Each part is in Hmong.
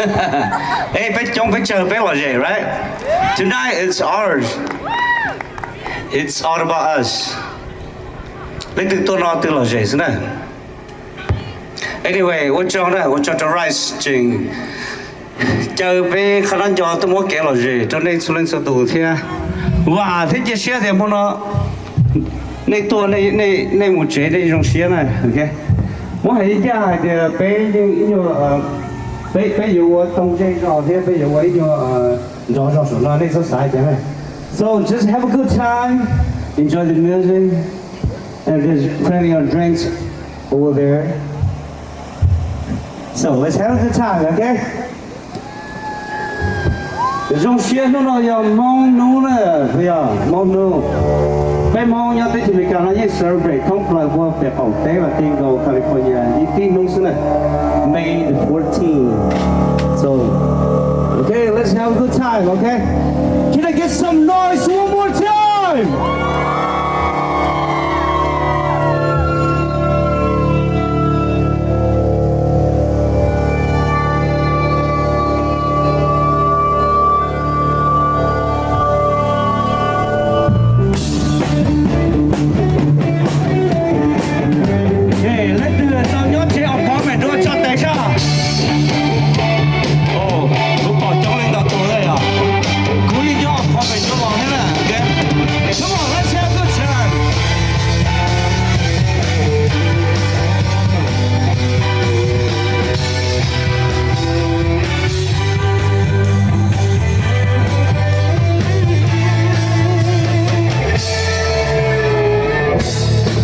Ej, peb coob peb tsawg peb lom zem, right? Tonight it's ours. It's all about us. Leej twg tuaj no twg lom zem xwb na. Anyway, ua tsaug na, ua tsaug rau Rise tseem caw peb qhov nab nco tuaj muab kev lom zem rau nej txhua leej txhua tus thiab. Vam thiab cia siab tias hmo no nej tuaj, nej mus tsev nej zoo siab na. Muab hais li cas hais tias peb yeej ib nyuag, peb, peb yuav ua toog zej zog thiab peb yuav ua ib nyuag nrov zog saum no, nej txhob xav cas na. So just have a good time, enjoy the music, and there's plenty of drinks over there. So let's have a good time, okay? Zoo siab, hnub no yog Hmoob hnub na, yog Hmoob hnub. Peb Hmoob nyob teb chaws Amelikas no yeej celebrate thoob plaws puag pem qaum teb los ti nkaus California ib tib hnub xwb na, May the fourteenth. So, okay, let's have a good time, okay? Can I get some noise one more time? Leej twg tau nyob tsev apartment dua tso tes sab. Kuv pom coob leej ntau tus lawm os. Kuv yeej nyob apartment dua los thiab na. Come on, let's have a good time.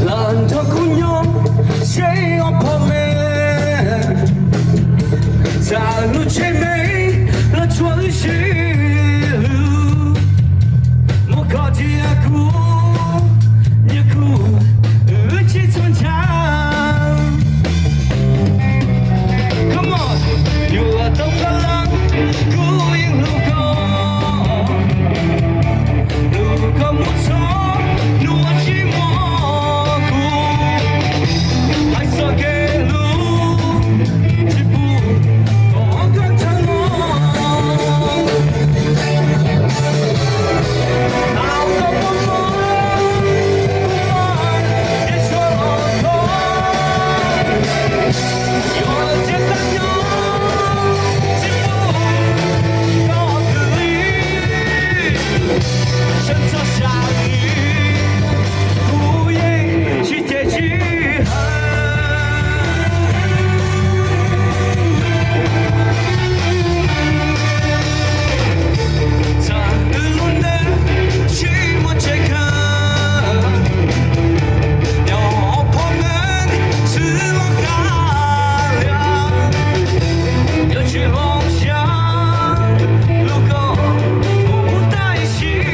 Los nrog kuv nyob tsev apartment, txawm lub tsev me los tsuas wb sib hlub, muab koj thiab kuv, nyias kuv wb tsis txhob ntshai. Come on, yuav tau koj lawm, kuv yeej hlub koj. Hlub koj mus txog hnub tsis muaj kuv, hais txog kev hlub tsis pub kom koj ntshai los. Tau koj mob mob, kuv mas ces tsuas los koj. Yog tias koj nyob tsis pub koj kawg li, sawv txog sab li kuv yeej tsis cem tsis hawv. Txawm wb lub neej tsis muaj tsev kawg, nyob apartment xwb los kav liam, yuav tsis hloov siab hlub koj mus tab sis.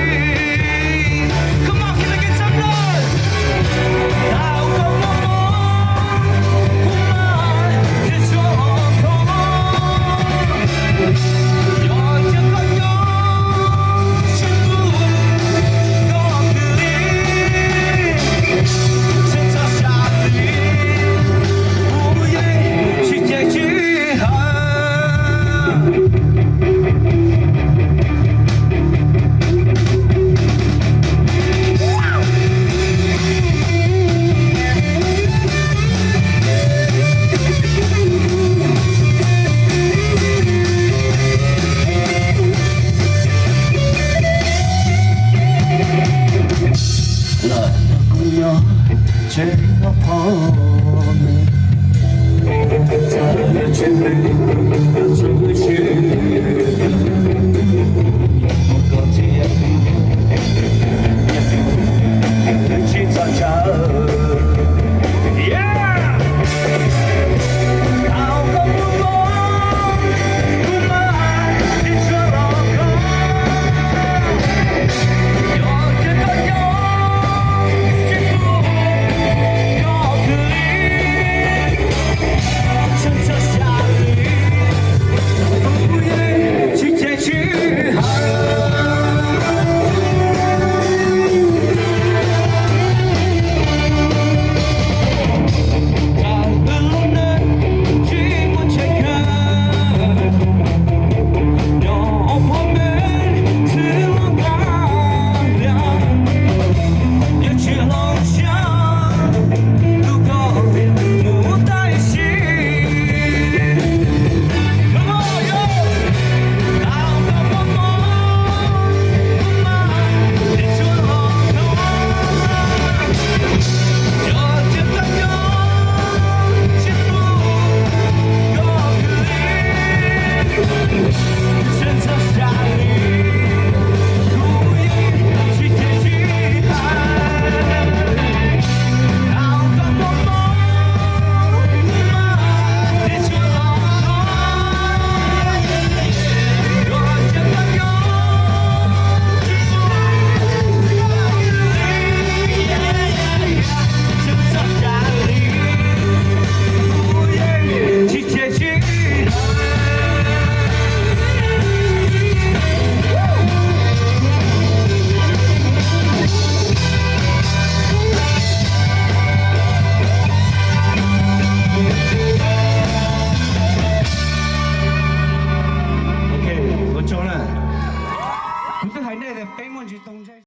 Come on, can I get some noise? Tau koj mob mob, kuv mas thiaj tsuas koj. Yog tias koj nyob tsis pub koj kawg li, sawv txog sab li kuv yeej tsis cem tsis hawv. Lawm kuv nyob tsev no pom